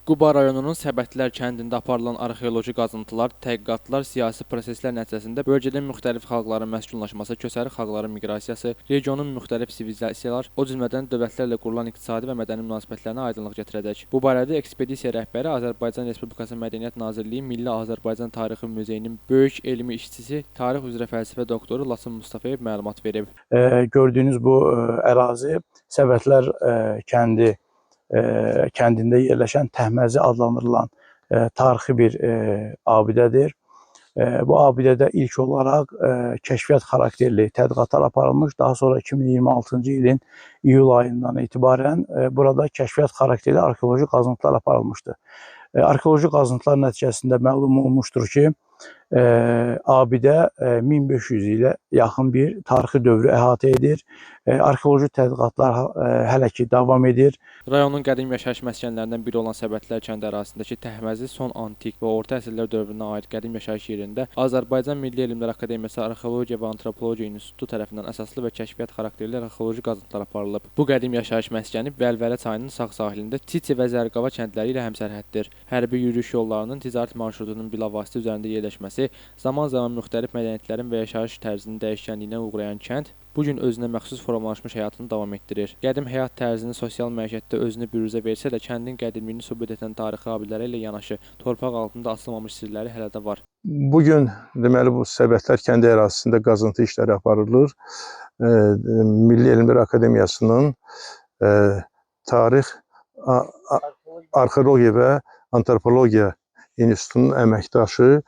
Quba rayonunun Səbətlər kəndində aparılan arxeoloji qazıntılar, tədqiqatlar, siyasi proseslər nəticəsində bölgədə müxtəlif xalqların məskunlaşması, köçəri xalqların miqrasiyası, regionun müxtəlif sivilizasiyalar, o cümlədən dövlətlərlə qurulan iqtisadi və mədəni münasibətlərinə aydınlıq gətirəcək. Bu barədə ekspedisiya rəhbəri Azərbaycan Respublikası Mədəniyyət Nazirliyi Milli Azərbaycan Tarixi Muzeyinin böyük elmi işçisi, tarix üzrə fəlsəfə doktoru Laçın Mustafayev məlumat verib. Gördüyünüz bu ərazi Səbətlər kəndində yerləşən Təhməzi adlandırılan tarixi bir abidədir. Bu abidədə ilk olaraq kəşfiyyat xarakterli tədqiqatlar aparılmış. Daha sonra 2026-cı ilin iyul ayından etibarən burada kəşfiyyat xarakterli arxeoloji qazıntılar aparılmışdır. Arxeoloji qazıntılar nəticəsində məlum olmuşdur ki, abidə 1500 ilə yaxın bir tarixi dövrü əhatə edir. Arxeoloji tədqiqatlar hələ ki davam edir. Rayonun qədim yaşayış məskənlərindən biri olan Səbətlər kəndi ərazisindəki Təhməzi son antik və orta əsrlər dövrünə aid qədim yaşayış yerində Azərbaycan Milli Elmlər Akademiyası Arxeologiya və Antropologiya İnstitutu tərəfindən əsaslı və kəşfiyyat xarakterli arxeoloji qazıntılar aparılıb. Bu qədim yaşayış məskəni Vəlvələ çayının sağ sahilində Çiçi və Zərqava kəndləri ilə həmsərhəddir. Hərbi yürüyüş yollarının ticarət marşrutunun bilavasitə üzərində yerləşməsi, zaman-zaman müxtəlif mədəniyyətlərin və yaşayış tərzinin dəyişkənliyinə uğrayan kənd bu gün özünə məxsus formalaşmış həyatını davam etdirir. Qədim həyat tərzini sosial məişətdə özünü büruzə versə də, kəndin qədimliyini sübut edən tarixi abidələri ilə yanaşı torpaq altında açılmamış sirləri hələ də var. Bu gün deməli bu Səbətlər kəndi ərazisində qazıntı işləri aparılır. Milli Elmlər Akademiyasının Tarix, Arxeologiya və Antropologiya İnstitutunun əməkdaşı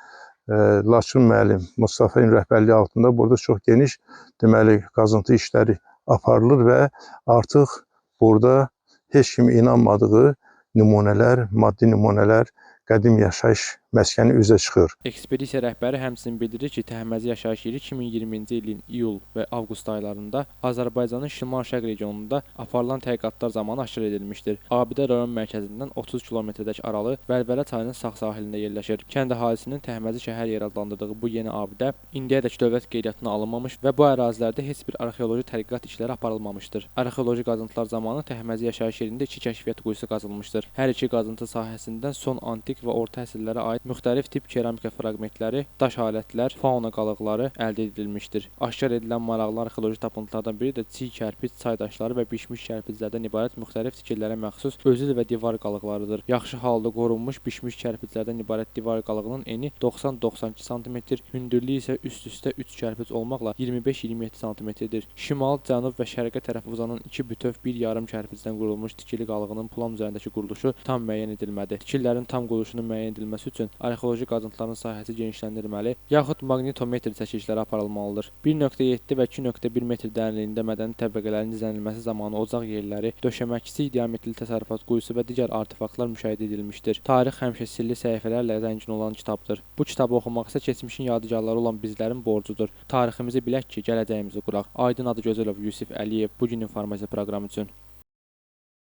Laçın müəllim Mustafayevin rəhbərliyi altında burada çox geniş deməli qazıntı işləri aparılır və artıq burada heç kim inanmadığı nümunələr, maddi nümunələr, qədim yaşayış məskəni üzə çıxır. Ekspedisiya rəhbəri həmçinin bildirir ki, Təhməzi yaşayış yeri 2020-ci ilin iyul və avqust aylarında Azərbaycanın şimal-şərq regionunda aparılan tədqiqatlar zamanı aşkar edilmişdir. Abidə rayon mərkəzindən 30 kilometrədək aralı Vəlvələ çayının sağ sahilində yerləşir. Kənd əhalisinin Təhməzi şəhər yeri adlandırdığı bu yeni abidə indiyədək dövlət qeydiyyatına alınmamış və bu ərazilərdə heç bir arxeoloji tədqiqat işləri aparılmamışdır. Arxeoloji qazıntılar zamanı Təhməzi yaşayış yerində iki kəşfiyyat quyusu qazılmışdır. Hər iki qazıntı sahəsindən son antik və orta əsrlərə aid müxtəlif tip keramika fraqmentləri, daş alətlər, fauna qalıqları əldə edilmişdir. Aşkar edilən maraqlı arxeoloji tapıntılardan biri də çiy kərpic, çay daşları və bişmiş kərpiclərdən ibarət müxtəlif tikililərə məxsus özül və divar qalıqlarıdır. Yaxşı halda qorunmuş bişmiş kərpiclərdən ibarət divar qalığının eni 90-92 sm, hündürlüyü isə üst-üstə 3 kərpic olmaqla 25-27 sm-dir. Şimal, cənub və şərqə tərəf uzanan iki bütöv bir yarım kərpicdən qurulmuş tikili qalığının plan üzərindəki quruluşu tam müəyyən edilmədi. Tikililərin tam quruluşunun müəyyən edilməsi üçün arxeoloji qazıntıların sahəsi genişləndirilməli, yaxud maqnitometr çəkilişləri aparılmalıdır. 1.7 və 2.1 metr dərinliyində mədəni təbəqələrin izlənilməsi zamanı ocaq yerləri, döşəmə, kiçik diametrli təsərrüfat quyusu və digər artefaktlar müşahidə edilmişdir. Tarix həmişə sirli səhifələrlə zəngin olan kitabdır. Bu kitabı oxumaq isə keçmişin yadigarları olan bizlərin borcudur. Tariximizi bilək ki, gələcəyimizi quraq. Aydın Adıgözəlov, Yusif Əliyev, Bu gün informasiya proqramı üçün.